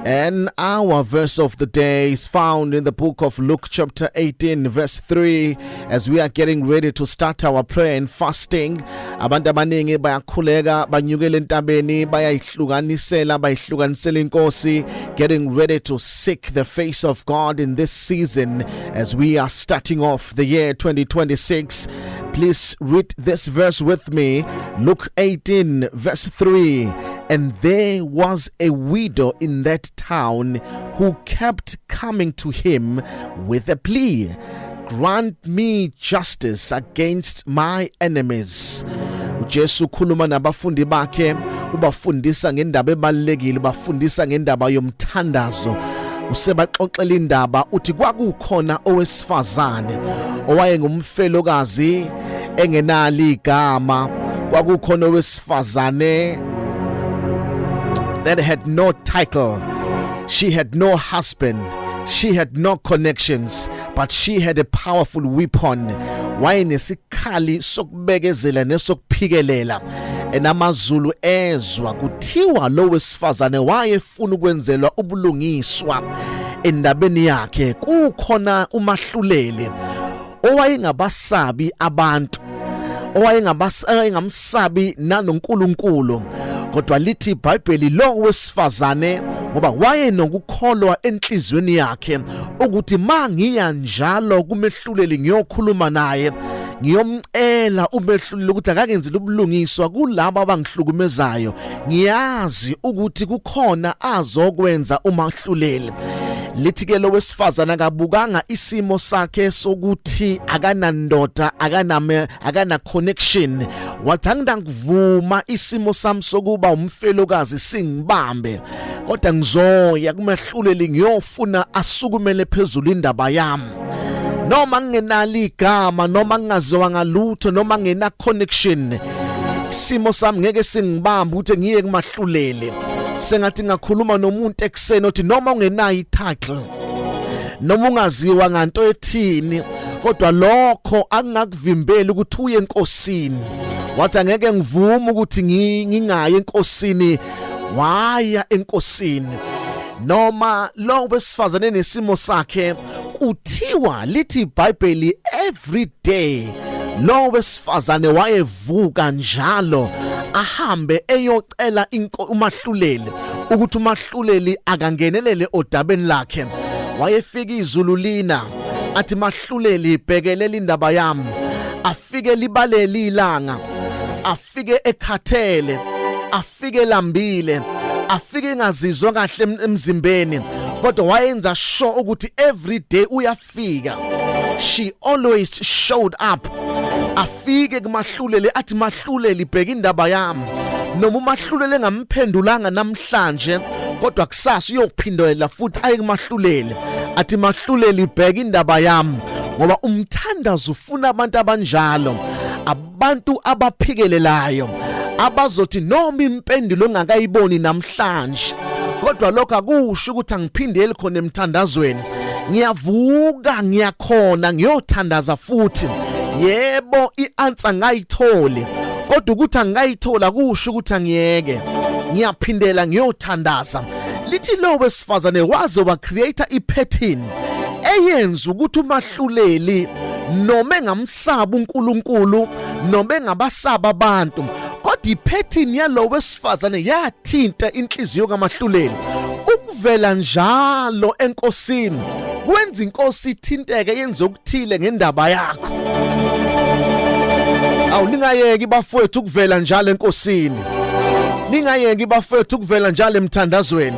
And our verse of the day is found in the book of Luke, chapter 18, verse 3. As we are getting ready to start our prayer and fasting, abantu abaningi bayakhuleka, banyukela entabeni, bayayihlukanisela, bayihlukanisela inkosi, getting ready to seek the face of God in this season as we are starting off the year 2026. Please read this verse with me, Luke 18, verse 3. "And there was a widow in that town who kept coming to him with a plea, 'Grant me justice against my enemies.'" uJesu ukhuluma nabafundi bakhe, ubafundisa ngendaba ebalulekile, ubafundisa ngendaba yomthandazo. Usebaxoxela indaba, uthi kwakukhona owesifazane owayengumfelokazi engenalo igama. Kwakukhona owesifazane that had no title. She had no husband. She had no connections, but she had a powerful weapon. Wayenesikhali sokubekezela nesokuphikelela. Enamazulu ezwa kuthiwa lo wesifazane wayefuna ukwenzelwa ubulungiswa endabeni yakhe. Kukhona umahluleli owayengabasabi abantu, owayengamsabi nanoNkulunkulu, kodwa lithi iBhayibheli lo wesifazane, ngoba wayenokukholwa enhlizweni yakhe ukuthi mangiya njalo kumehluleli ngiyokhuluma naye, ngiyomcela umehluleli ukuthi akangenzile ubulungiswa kulabo abangihlukumezayo, ngiyazi ukuthi kukhona azokwenza umahluleli. Lithi ke lo wesifazana akabukanga isimo sakhe sokuthi akanandoda, akaname, akana connection. Wathi, "Angidangivuma isimo sami sokuba umfelokazi singibambe, kodwa ngizoya kumehluleli ngiyofuna asukumele phezulu indaba yami. Noma ngingenalo igama, noma ngingaziwa ngalutho, noma ngena connection, isimo sami ngeke singibambe ukuthi ngiye kumahluleli." Sengathi ngakhuluma nomuntu ekseni othi noma ungenayo ititle, noma ungaziwa nganto ethini, kodwa lokho angakuvimbeli ukuthi uye enkosini. Wathi, "Angeke ngivume ukuthi ngingayi enkosini." Waya enkosini noma lo wesifazane nesimo sakhe. Kuthiwa, lithi iBhayibheli, every day lo wesifazane wayevuka njalo ahambe eyocela umahluleli ukuthi umahluleli akangenelele odabeni lakhe. Wayefika izulu lina, athi, "Mahluleli, bhekelela indaba yami." Afike libalele ilanga, afike ekhathele, afike lambile, afike engazizwa kahle emzimbeni, kodwa wayenza sure ukuthi every day uyafika. She always showed up. Afike kumahluleli athi, "Mahluleli, bheka indaba yami." Noma umahluleli engamphendulanga namhlanje, kodwa kusasa uyophindela futhi aye kumahluleli athi, "Mahluleli, bheka indaba yami," ngoba umthandazo ufuna abantu abanjalo, abantu abaphikelelayo, abazothi noma impendulo engakayiboni namhlanje, kodwa lokho akusho ukuthi angiphindeli khona emthandazweni. Ngiyavuka, ngiyakhona ngiyothandaza futhi. Yebo, ianswer ngayitholi, kodwa ukuthi angayithola kusho ukuthi angiyeke. Ngiyaphindela ngiyothandaza. Lithi lo wesifazane waze wa create ipattern eyenza ukuthi umahluleli, noma engamsaba uNkulunkulu, noma engabasaba abantu, kodwa ipattern yalo wesifazane yathinta inhliziyo kamahluleli. Ukuvela njalo enkosini kwenza inkosi ithinteke, yenze okuthile ngendaba yakho. Awu, ningayeki bafowethu ukuvela njalo enkosini, ningayeki bafowethu ukuvela njalo emthandazweni.